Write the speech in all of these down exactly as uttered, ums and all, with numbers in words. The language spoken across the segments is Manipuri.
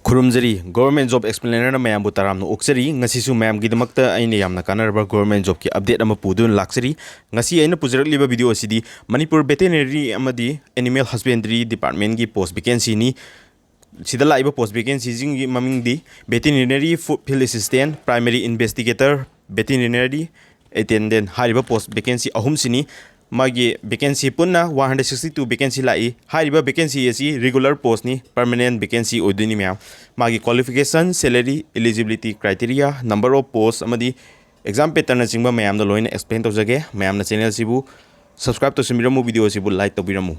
ꯈꯨꯔꯨꯝꯖꯔꯤ꯫ Government Job Explainerꯅ ꯃꯌꯥꯝꯕꯨ ꯇꯔꯥꯝꯅ ꯑꯣꯛꯆꯔꯤ꯫ ꯉꯁꯤꯁꯨ ꯃꯌꯥꯝꯒꯤꯗꯃꯛꯇ ꯑꯩꯅ ꯌꯥꯝꯅ ꯀꯥꯟꯅꯔꯕ government jobꯀꯤ update ꯑꯃ ꯄꯨꯗꯨꯅ ꯂꯥꯛꯆꯔꯤ꯫ ꯉꯁꯤ ꯑꯩꯅ ꯄꯨꯖꯔꯛꯂꯤꯕ video ꯑꯁꯤꯗꯤ ꯃꯅꯤꯄꯨꯔ veterinary ꯑꯃꯗꯤ animal husbandry departmentꯀꯤ post vacancyꯅꯤ꯫ ꯁꯤꯗ ꯂꯥꯛꯏꯕ post vacancyꯁꯤꯡꯒꯤ ꯃꯃꯤꯡꯗꯤ veterinary food field assistant, primary investigator, veterinary attendant ꯍꯥꯏꯔꯤꯕ post vacancy ꯑꯍꯨꯝꯁꯤꯅꯤ꯫ ꯃꯥꯒꯤ vacancy ꯄꯨꯟꯅ one hundred sixty two vacancy ꯂꯥꯛꯏ꯫ ꯍꯥꯏꯔꯤꯕ vacancy ꯑꯁꯤ regular postꯅꯤ, permanent vacancy ꯑꯣꯏꯗꯣꯏꯅꯤ ꯃꯌꯥꯝ꯫ ꯃꯥꯒꯤ qualification, salary, eligibility criteria, number of post ꯑꯃꯗꯤ exam patternꯅꯆꯤꯡꯕ ꯃꯌꯥꯝꯗ ꯂꯣꯏꯅ explain ꯇꯧꯖꯒꯦ꯫ ꯃꯌꯥꯝꯅ channelꯁꯤꯕꯨ subscribe ꯇꯧꯁꯤꯟꯕꯤꯔꯝꯃꯨ, videoꯁꯤꯕꯨ like ꯇꯧꯕꯤꯔꯝꯃꯨ꯫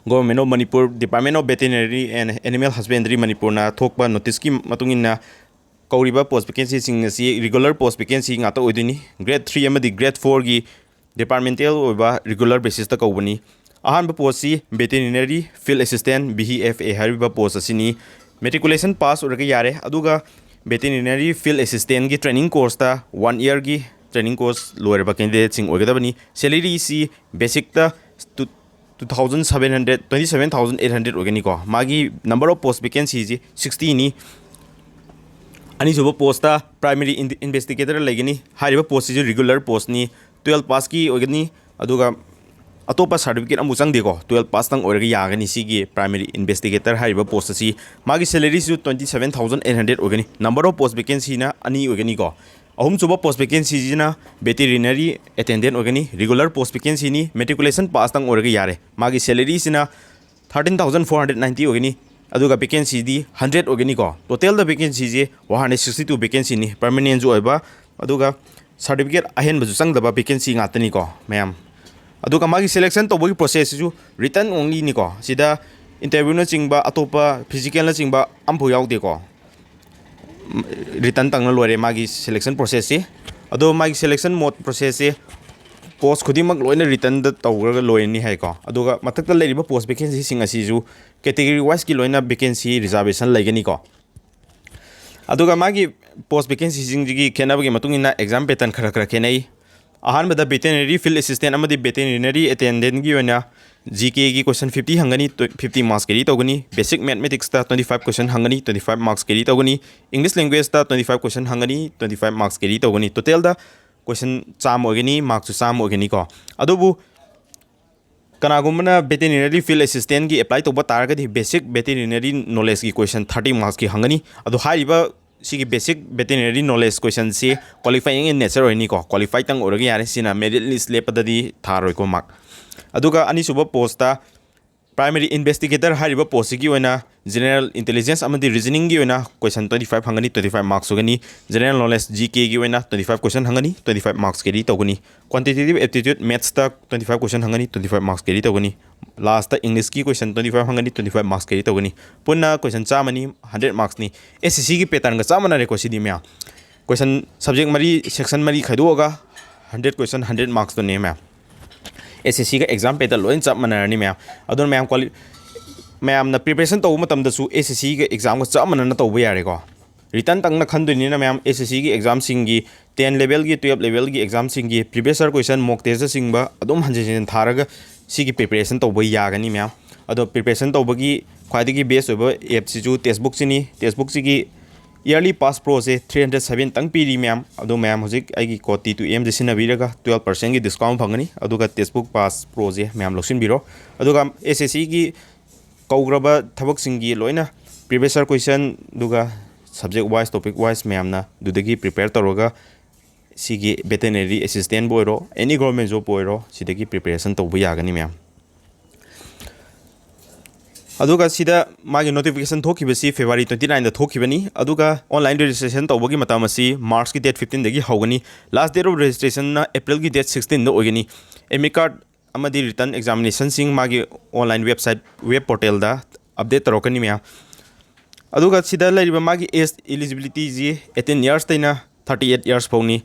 Government of Manipur, Department of Veterinary and Animal Husbandry ꯃꯅꯤꯄꯨꯔꯅ ꯊꯣꯛꯄ noticeꯀꯤ ꯃꯇꯨꯡ ꯏꯟꯅ ꯀꯧꯔꯤꯕ post vacancyꯁꯤꯡ ꯑꯁꯤ regular post vacancy ꯉꯥꯛꯇ ꯑꯣꯏꯗꯣꯏꯅꯤ꯫ Grade three ꯑꯃꯗꯤ grade fourꯒꯤ departmental ꯑꯣꯏꯕ regular basisꯇ ꯀꯧꯕꯅꯤ꯫ ꯑꯍꯥꯟꯕ postꯁꯤ veterinary field assistant, V F A ꯍꯥꯏꯔꯤꯕ post ꯑꯁꯤꯅꯤ꯫ Matriculation pass ꯑꯣꯏꯔꯒ ꯌꯥꯔꯦ꯫ ꯑꯗꯨꯒ veterinary field assistantꯀꯤ training courseꯇ one yearꯒꯤ training course ꯂꯣꯏꯔꯕ candidateꯁꯤꯡ ꯑꯣꯏꯒꯗꯕꯅꯤ꯫ Salaryꯁꯤ basicꯇ two thousand seven hundred, twenty seven thousand eight hundred ꯑꯣꯏꯒꯅꯤꯀꯣ꯫ ꯃꯥꯒꯤ number of post vacancyꯁꯤ sixtyꯅꯤ꯫ ꯑꯅꯤꯁꯨꯕ postꯇ primary in-, investigator ꯂꯩꯒꯅꯤ꯫ ꯍꯥꯏꯔꯤꯕ postꯁꯤꯁꯨ regular postꯅꯤ꯫ Twelve passꯀꯤ ꯑꯣꯏꯒꯅꯤ꯫ ꯑꯗꯨꯒ ꯑꯇꯣꯞꯄ certificate ꯑꯃꯐꯥꯎ ꯆꯪꯗꯦꯀꯣ꯫ Twelve passꯇꯪ ꯑꯣꯏꯔꯒ ꯌꯥꯒꯅꯤ ꯁꯤꯒꯤ primary investigator ꯍꯥꯏꯔꯤꯕ post ꯑꯁꯤ꯫ ꯃꯥꯒꯤ salaryꯁꯨ twenty seven thousand eight hundred ꯑꯣꯏꯒꯅꯤ꯫ Number of post vacancyꯅ ꯑꯅꯤ ꯑꯣꯏꯒꯅꯤꯀꯣ꯫ ꯑꯍꯨꯝꯁꯨꯕ post vacancyꯁꯤꯅ veterinary attendant ꯑꯣꯏꯒꯅꯤ꯫ Regular post vacancyꯅꯤ꯫ Matriculation passꯇꯪ ꯑꯣꯏꯔꯒ ꯌꯥꯔꯦ꯫ ꯃꯥꯒꯤ salaryꯁꯤꯅ thirteen thousand four hundred ninety ꯑꯣꯏꯒꯅꯤ꯫ ꯑꯗꯨꯒ vacancyꯗꯤ hundred ꯑꯣꯏꯒꯅꯤꯀꯣ꯫ Totalꯗ vacancyꯁꯦ one hundred sixty two vacancyꯅꯤ, permanentꯁꯨ ꯑꯣꯏꯕ꯫ ꯑꯗꯨꯒ certificate ꯑꯍꯦꯟꯕꯁꯨ ꯆꯪꯗꯕ vacancy ꯉꯥꯛꯇꯅꯤꯀꯣ ꯃꯌꯥꯝ꯫ ꯑꯗꯨꯒ ꯃꯥꯒꯤ selection ꯇꯧꯕꯒꯤ processꯁꯤꯁꯨ written onlyꯅꯤꯀꯣ꯫ ꯁꯤꯗ interviewꯅꯆꯤꯡꯕ, ꯑꯇꯣꯞꯄ physicalꯅꯆꯤꯡꯕ ꯑꯝꯐꯥꯎ ꯌꯥꯎꯗꯦꯀꯣ꯫ Written ꯇꯪꯅ ꯂꯣꯏꯔꯦ ꯃꯥꯒꯤ selection processꯁꯤ꯫ ꯑꯗꯣ ꯃꯥꯒꯤ selection mode processꯁꯤ post ꯈꯨꯗꯤꯡꯃꯛ ꯂꯣꯏꯅ writtenꯗ ꯇꯧꯔꯒ ꯂꯣꯏꯔꯅꯤ ꯍꯥꯏꯀꯣ꯫ ꯑꯗꯨꯒ ꯃꯊꯛꯇ ꯂꯩꯔꯤꯕ post vacancyꯁꯤꯡ ꯑꯁꯤꯁꯨ category wiseꯀꯤ ꯂꯣꯏꯅ vacancy reservation ꯂꯩꯒꯅꯤꯀꯣ꯫ ꯑꯗꯨꯒ ꯃꯥꯒꯤ post vacancyꯁꯤꯡꯁꯤꯒꯤ ꯈꯦꯠꯅꯕꯒꯤ ꯃꯇꯨꯡ ꯏꯟꯅ exam pattern ꯈꯔ ꯈꯔ ꯈꯦꯠꯅꯩ꯫ ꯑꯍꯥꯟꯕꯗ veterinary field assistant ꯑꯃꯗꯤ veterinary attendantꯀꯤ ꯑꯣꯏꯅ GKꯒꯤ question fifty ꯍꯪꯒꯅꯤ, fifty marks carry ꯇꯧꯒꯅꯤ꯫ Basic mathematicsꯇ twenty five question ꯍꯪꯒꯅꯤ, twenty five marks carry ꯇꯧꯒꯅꯤ꯫ English languageꯇ twenty five question ꯍꯪꯒꯅꯤ, twenty five marks carry ꯇꯧꯒꯅꯤ꯫ Totalꯗ question ꯆꯥꯝꯃ ꯑꯣꯏꯒꯅꯤ, marksꯁꯨ ꯆꯥꯝꯃ ꯑꯣꯏꯒꯅꯤꯀꯣ꯫ ꯑꯗꯨꯕꯨ ꯀꯅꯥꯒꯨꯝꯕꯅ veterinary field assistantꯀꯤ apply ꯇꯧꯕ ꯇꯥꯔꯒꯗꯤ, basic veterinary knowledgeꯀꯤ question thirty marksꯀꯤ ꯍꯪꯒꯅꯤ꯫ ꯑꯗꯣ ꯍꯥꯏꯔꯤꯕ ꯁꯤꯒꯤ basic veterinary knowledge questionꯁꯤ qualifying in nature ꯑꯣꯏꯅꯤꯀꯣ, qualifytꯪ ꯑꯣꯏꯔꯒ ꯌꯥꯔꯦ, ꯁꯤꯅ merit list ꯂꯦꯞꯄꯗꯗꯤ ꯊꯥꯔꯣꯏꯀꯣ mark꯫ ꯑꯗꯨꯒ ꯑꯅꯤꯁꯨꯕ postꯇ primary investigator ꯍꯥꯏꯔꯤꯕ postꯁꯤꯒꯤ ꯑꯣꯏꯅ general intelligence ꯑꯃꯗꯤ reasoningꯒꯤ ꯑꯣꯏꯅ question twenty five ꯍꯪꯒꯅꯤ, twenty five marks ꯑꯣꯏꯒꯅꯤ꯫ General knowledge GKꯒꯤ ꯑꯣꯏꯅ twenty five question ꯍꯪꯒꯅꯤ, twenty five marks carry ꯇꯧꯒꯅꯤ꯫ Quantitative aptitude mathsꯇ twenty five question ꯍꯪꯒꯅꯤ, twenty five marks carry ꯇꯧꯒꯅꯤ꯫ Lastꯇ Englishꯀꯤ question twenty five ꯍꯪꯒꯅꯤ, twenty five marks carry ꯇꯧꯒꯅꯤ꯫ ꯄꯨꯟꯅ question ꯆꯥꯝꯃꯅꯤ, hundred marksꯅꯤ꯫ SSCꯒꯤ patternꯒ ꯆꯞ ꯃꯥꯟꯅꯔꯦꯀꯣ ꯁꯤꯗꯤ ꯃꯌꯥꯝ꯫ Question subject ꯃꯔꯤ, section ꯃꯔꯤ ꯈꯥꯏꯗꯣꯛꯑꯒ hundred question, hundred marksꯇꯨꯅꯦ ꯃꯌꯥꯝ꯫ SSCꯒ exam pattern ꯂꯣꯏꯅ ꯆꯞ ꯃꯥꯟꯅꯔꯅꯤ ꯃꯌꯥꯝ꯫ ꯑꯗꯨꯅ ꯃꯌꯥꯝ quali-, ꯃꯌꯥꯝꯅ preparation ꯇꯧꯕ ꯃꯇꯝꯗꯁꯨ SSCꯒ examꯒ ꯆꯞ ꯃꯥꯟꯅꯅ ꯇꯧꯕ ꯌꯥꯔꯦꯀꯣ꯫ Writtenꯇꯪꯅ ꯈꯟꯗꯣꯏꯅꯤꯅ ꯃꯌꯥꯝ, SSCꯒꯤ examꯁꯤꯡꯒꯤ ten levelꯒꯤ, twelve levelꯒꯤ examꯁꯤꯡꯒꯤ previous year question, mock testꯅꯆꯤꯡꯕ ꯑꯗꯨꯝ ꯍꯟꯖꯤꯟ ꯍꯟꯖꯤꯟ ꯊꯥꯔꯒ ꯁꯤꯒꯤ preparation ꯇꯧꯕ ꯌꯥꯒꯅꯤ ꯃꯌꯥꯝ꯫ ꯑꯗꯣ preparation ꯇꯧꯕꯒꯤ ꯈ꯭ꯋꯥꯏꯗꯒꯤ best ꯑꯣꯏꯕ appꯁꯤꯁꯨ textbookꯁꯤꯅꯤ꯫ Textbookꯁꯤꯒꯤ yearly pass proꯁꯦ three hundred seven ꯇꯪ ꯄꯤꯔꯤ ꯃꯌꯥꯝ꯫ ꯑꯗꯣ ꯃꯌꯥꯝ ꯍꯧꯖꯤꯛ ꯑꯩꯒꯤ code T two Mꯁꯦ ꯁꯤꯖꯤꯟꯅꯕꯤꯔꯒ twelve percentꯀꯤ discount ꯐꯪꯒꯅꯤ꯫ ꯑꯗꯨꯒ textbook pass proꯁꯦ ꯃꯌꯥꯝ ꯂꯧꯁꯤꯟꯕꯤꯔꯣ꯫ ꯑꯗꯨꯒ SSCꯒꯤ ꯀꯧꯈ꯭ꯔꯕ ꯊꯕꯛꯁꯤꯡꯒꯤ ꯂꯣꯏꯅ previous year question, ꯑꯗꯨꯒ subject wise, topic wise ꯃꯌꯥꯝꯅ ꯑꯗꯨꯗꯒꯤ prepare ꯇꯧꯔꯒ ꯁꯤꯒꯤ veterinary assistantꯕꯨ ꯑꯣꯏꯔꯣ, any government jobꯄꯨ ꯑꯣꯏꯔꯣ, ꯁꯤꯗꯒꯤ preparation ꯇꯧꯕ ꯌꯥꯒꯅꯤ ꯃꯌꯥꯝ꯫ ꯑꯗꯨꯒ ꯁꯤꯗ ꯃꯥꯒꯤ notification ꯊꯣꯛꯈꯤꯕꯁꯤ February twenty nineꯗ ꯊꯣꯛꯈꯤꯕꯅꯤ꯫ ꯑꯗꯨꯒ online registration ꯇꯧꯕꯒꯤ ꯃꯇꯝ ꯑꯁꯤ Marchꯀꯤ date fifteenꯗꯒꯤ ꯍꯧꯒꯅꯤ꯫ Last date of registrationꯅ Aprilꯒꯤ date sixteenꯗ ꯑꯣꯏꯒꯅꯤ꯫ Admit card ꯑꯃꯗꯤ written examinationꯁꯤꯡ ꯃꯥꯒꯤ online website, web portalꯗ update ꯇꯧꯔꯛꯀꯅꯤ ꯃꯌꯥꯝ꯫ ꯑꯗꯨꯒ ꯁꯤꯗ ꯂꯩꯔꯤꯕ ꯃꯥꯒꯤ age eligibilityꯁꯤ eighteen yearsꯇꯩꯅ thirty eight years ꯐꯥꯎꯅꯤ꯫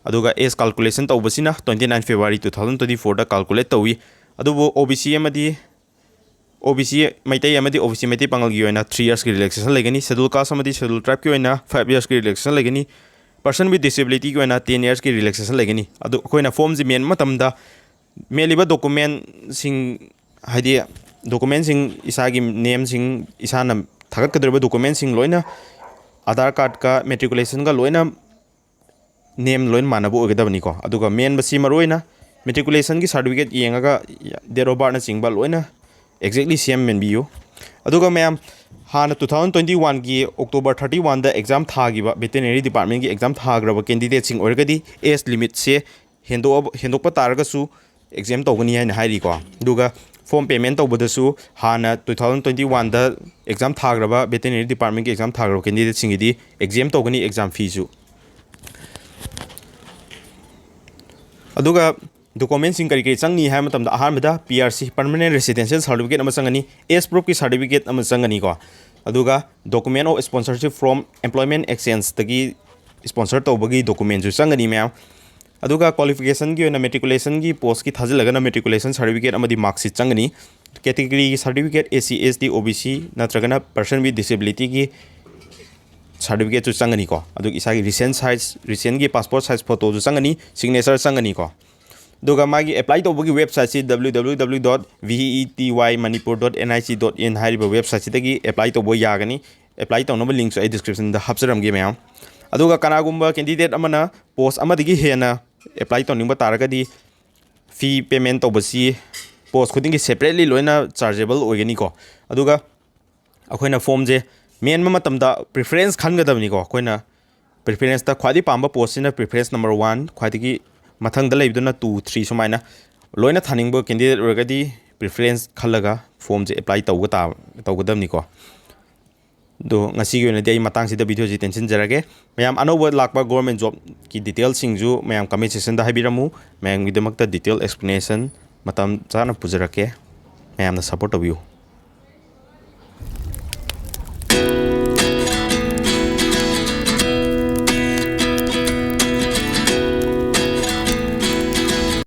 ꯑꯗꯨꯒ age calculation ꯇꯧꯕꯁꯤꯅ twenty nine February two thousand twenty fourꯗ calculate ꯇꯧꯏ꯫ ꯑꯗꯨꯕꯨ OBC ꯑꯃꯗꯤ OBC ꯃꯩꯇꯩ ꯑꯃꯗꯤ OBC ꯃꯩꯇꯩ ꯄꯥꯉꯜꯒꯤ ꯑꯣꯏꯅ three yearsꯀꯤ relaxation ꯂꯩꯒꯅꯤ꯫ Schedule caste ꯑꯃꯗꯤ schedule tribeꯀꯤ ꯑꯣꯏꯅ five yearsꯀꯤ relaxation ꯂꯩꯒꯅꯤ꯫ Person with disabilityꯒꯤ ꯑꯣꯏꯅ ten yearsꯀꯤ relaxation ꯂꯩꯒꯅꯤ꯫ ꯑꯗꯨ ꯑꯩꯈꯣꯏꯅ formꯁꯤ ꯃꯦꯟꯕ ꯃꯇꯝꯗ ꯃꯦꯜꯂꯤꯕ documentꯁꯤꯡ, ꯍꯥꯏꯗꯤ documentꯁꯤꯡ, ꯏꯁꯥꯒꯤ nameꯁꯤꯡ, ꯏꯁꯥꯅ ꯊꯥꯒꯠꯀꯗꯧꯔꯤꯕ documentꯁꯤꯡ ꯂꯣꯏꯅ Aadhaar cardꯀ matriculationꯒ ꯂꯣꯏꯅ name ꯂꯣꯏꯅ ꯃꯥꯟꯅꯕ ꯑꯣꯏꯒꯗꯕꯅꯤꯀꯣ꯫ ꯑꯗꯨꯒ ꯃꯦꯟꯕꯁꯤ ꯃꯔꯨꯑꯣꯏꯅ matriculationꯒꯤ certificate ꯌꯦꯡꯉꯒ date of birthꯅꯆꯤꯡꯕ ꯂꯣꯏꯅ exactly same ꯃꯦꯟꯕꯤꯌꯨ꯫ ꯑꯗꯨꯒ ꯃꯌꯥꯝ, ꯍꯥꯟꯅ two thousand twenty oneꯒꯤ October thirty oneꯗ exam ꯊꯥꯈꯤꯕ, veterinary departmentꯀꯤ exam ꯊꯥꯈ꯭ꯔꯕ candidateꯁꯤꯡ ꯑꯣꯏꯔꯒꯗꯤ age limitꯁꯦ ꯍꯦꯟꯗꯣꯛꯑꯕ-, ꯍꯦꯟꯗꯣꯛꯄ ꯇꯥꯔꯒꯁꯨ exam ꯇꯧꯒꯅꯤ ꯍꯥꯏꯅ ꯍꯥꯏꯔꯤꯀꯣ꯫ ꯑꯗꯨꯒ form payment ꯇꯧꯕꯗꯁꯨ ꯍꯥꯟꯅ two thousand twenty oneꯗ exam ꯊꯥꯈ꯭ꯔꯕ, veterinary departmentꯀꯤ exam ꯊꯥꯈ꯭ꯔꯕ candidateꯁꯤꯡꯒꯤꯗꯤ exam ꯇꯧꯒꯅꯤ, exam feeꯁꯨ꯫ ꯑꯗꯨꯒ documentꯁꯤꯡ ꯀꯔꯤ ꯀꯔꯤ ꯆꯪꯅꯤ ꯍꯥꯏꯕ ꯃꯇꯝꯗ, ꯑꯍꯥꯟꯕꯗ P R C, Permanent Residential Certificate ꯑꯃ ꯆꯪꯒꯅꯤ, age proofꯀꯤ certificate ꯑꯃ ꯆꯪꯒꯅꯤꯀꯣ꯫ ꯑꯗꯨꯒ document of sponsorship from employment exchangeꯇꯒꯤ sponsor ꯇꯧꯕꯒꯤ documentꯁꯨ ꯆꯪꯒꯅꯤ ꯃꯌꯥꯝ꯫ ꯑꯗꯨꯒ qualificationꯒꯤ ꯑꯣꯏꯅ matriculationꯒꯤ postꯀꯤ ꯊꯥꯖꯤꯜꯂꯒꯅ matriculation certificate ꯑꯃꯗꯤ mark sheet ꯆꯪꯒꯅꯤ꯫ Categoryꯒꯤ certificate, S C, S T, O B C ꯅꯠꯇ꯭ꯔꯒꯅ person with disabilityꯒꯤ certificateꯁꯨ ꯆꯪꯒꯅꯤꯀꯣ꯫ ꯑꯗꯨꯒ ꯏꯁꯥꯒꯤ recent size, recentꯒꯤ passport size photoꯁꯨ ꯆꯪꯒꯅꯤ, signature ꯆꯪꯒꯅꯤꯀꯣ꯫ ꯑꯗꯨꯒ ꯃꯥꯒꯤ apply ꯇꯧꯕꯒꯤ websiteꯁꯤ W W W dot V E T Y Manipur dot N I C dot in ꯍꯥꯏꯔꯤꯕ websiteꯁꯤꯗꯒꯤ apply ꯇꯧꯕ ꯌꯥꯒꯅꯤ꯫ Apply ꯇꯧꯅꯕ linkꯁꯨ ꯑꯩ descriptionꯗ ꯍꯥꯞꯆꯔꯝꯒꯦ ꯃꯌꯥꯝ꯫ ꯑꯗꯨꯒ ꯀꯅꯥꯒꯨꯝꯕ candidate ꯑꯃꯅ post ꯑꯃꯗꯒꯤ ꯍꯦꯟꯅ apply ꯇꯧꯅꯤꯡꯕ ꯇꯥꯔꯒꯗꯤ, fee payment ꯇꯧꯕꯁꯤ post ꯈꯨꯗꯤꯡꯒꯤ separately ꯂꯣꯏꯅ chargeable ꯑꯣꯏꯒꯅꯤꯀꯣ꯫ ꯑꯗꯨꯒ ꯑꯩꯈꯣꯏꯅ formꯁꯦ ꯃꯦꯟꯕ ꯃꯇꯝꯗ preference ꯈꯟꯒꯗꯕꯅꯤꯀꯣ꯫ ꯑꯩꯈꯣꯏꯅ preferenceꯇ ꯈ꯭ꯋꯥꯏꯗꯒꯤ ꯄꯥꯝꯕ postꯁꯤꯅ preference number one, ꯈ꯭ꯋꯥꯏꯗꯒꯤ ꯃꯊꯪꯗ ꯂꯩꯕꯗꯨꯅ two, three ꯁꯨꯃꯥꯏꯅ ꯂꯣꯏꯅ ꯊꯥꯅꯤꯡꯕ candidate ꯑꯣꯏꯔꯒꯗꯤ preference ꯈꯜꯂꯒ formꯁꯦ apply ꯇꯧꯕ ꯇꯥꯕ, ꯇꯧꯒꯗꯕꯅꯤꯀꯣ꯫ ꯑꯗꯣ ꯉꯁꯤꯒꯤ ꯑꯣꯏꯅꯗꯤ ꯑꯩ ꯃꯇꯥꯡꯁꯤꯗ videoꯁꯤ ꯇꯦꯟꯁꯤꯟꯖꯔꯒꯦ꯫ ꯃꯌꯥꯝ, ꯑꯅꯧꯕ ꯂꯥꯛꯄ government jobꯀꯤ detailꯁꯤꯡꯁꯨ ꯃꯌꯥꯝ comment sectionꯗ ꯍꯥꯏꯕꯤꯔꯝꯃꯨ꯫ ꯃꯌꯥꯝꯒꯤꯗꯃꯛꯇ detail explanation ꯃꯇꯝ ꯆꯥꯅ ꯄꯨꯖꯔꯛꯀꯦ꯫ ꯃꯌꯥꯝꯅ support ꯇꯧꯕꯤꯌꯨ꯫